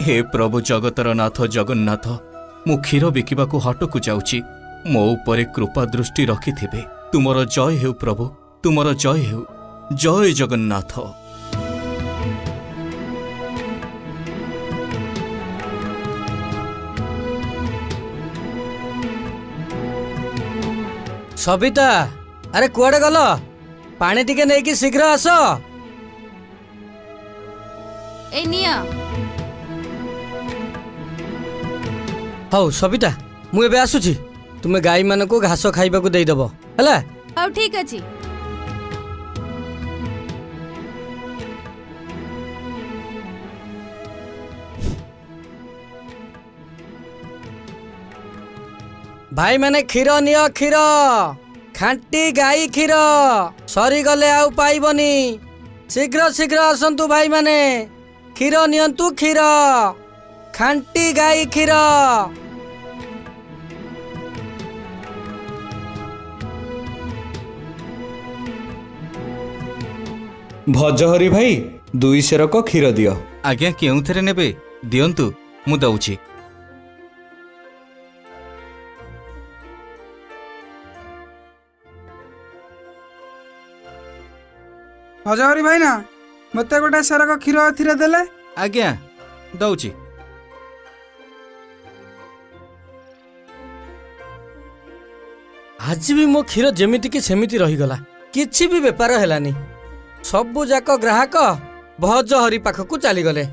ହେ ପ୍ରଭୁ ଜଗତର ନାଥ ଜଗନ୍ନାଥ, ମୁଁ କ୍ଷୀର ବିକିବାକୁ ହାଟକୁ ଯାଉଛି, ମୋ ଉପରେ କୃପା ଦୃଷ୍ଟି ରଖିଥିବେ। ତୁମର ଜୟ ହେଉ ପ୍ରଭୁ, ତୁମର ଜୟ ହେଉ। ଜୟ ଜଗନ୍ନାଥ। ସବିତା, ଆରେ କୁଆଡ଼େ ଗଲ? ପାଣି ଟିକେ ନେଇକି ଶୀଘ୍ର ଆସ। ଏଇ ନିଅ। ହଉ ସବିତା, ମୁଁ ଏବେ ଆସୁଛି, ତୁମେ ଗାଈମାନଙ୍କୁ ଘାସ ଖାଇବାକୁ ଦେଇଦେବ, ହେଲା? ହଉ, ଠିକ ଅଛି। ଭାଇମାନେ, କ୍ଷୀର ନିଅ କ୍ଷୀର, ଖାଣ୍ଟି ଗାଈ କ୍ଷୀର, ସରିଗଲେ ଆଉ ପାଇବନି। ଶୀଘ୍ର ଶୀଘ୍ର ଆସନ୍ତୁ ଭାଇମାନେ, କ୍ଷୀର ନିଅନ୍ତୁ କ୍ଷୀର, ଖାଣ୍ଟି ଗାଈ କ୍ଷୀର। ଭଜହରି ଭାଇ, 2 ସେରକ କ୍ଷୀର ଦିଅ। ଆଜ୍ଞା, କେଉଁଥିରେ ନେବେ ଦିଅନ୍ତୁ, ମୁଁ ଦଉଛି। ଭଜହରି ଭାଇନା, ମୋତେ ଗୋଟେ ସେରକ କ୍ଷୀର ଏଥିରେ ଦେଲେ। ଆଜ୍ଞା, ଦଉଛି। ଆଜି ବି ମୋ କ୍ଷୀର ଯେମିତିକି ସେମିତି ରହିଗଲା, କିଛି ବି ବେପାର ହେଲାନି। ସବୁ ଯାକ ଗ୍ରାହକ ଭଜହରି ପାଖକୁ ଚାଲିଗଲେ।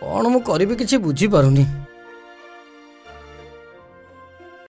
କ'ଣ ମୁଁ କରିବି କିଛି ବୁଝିପାରୁନି।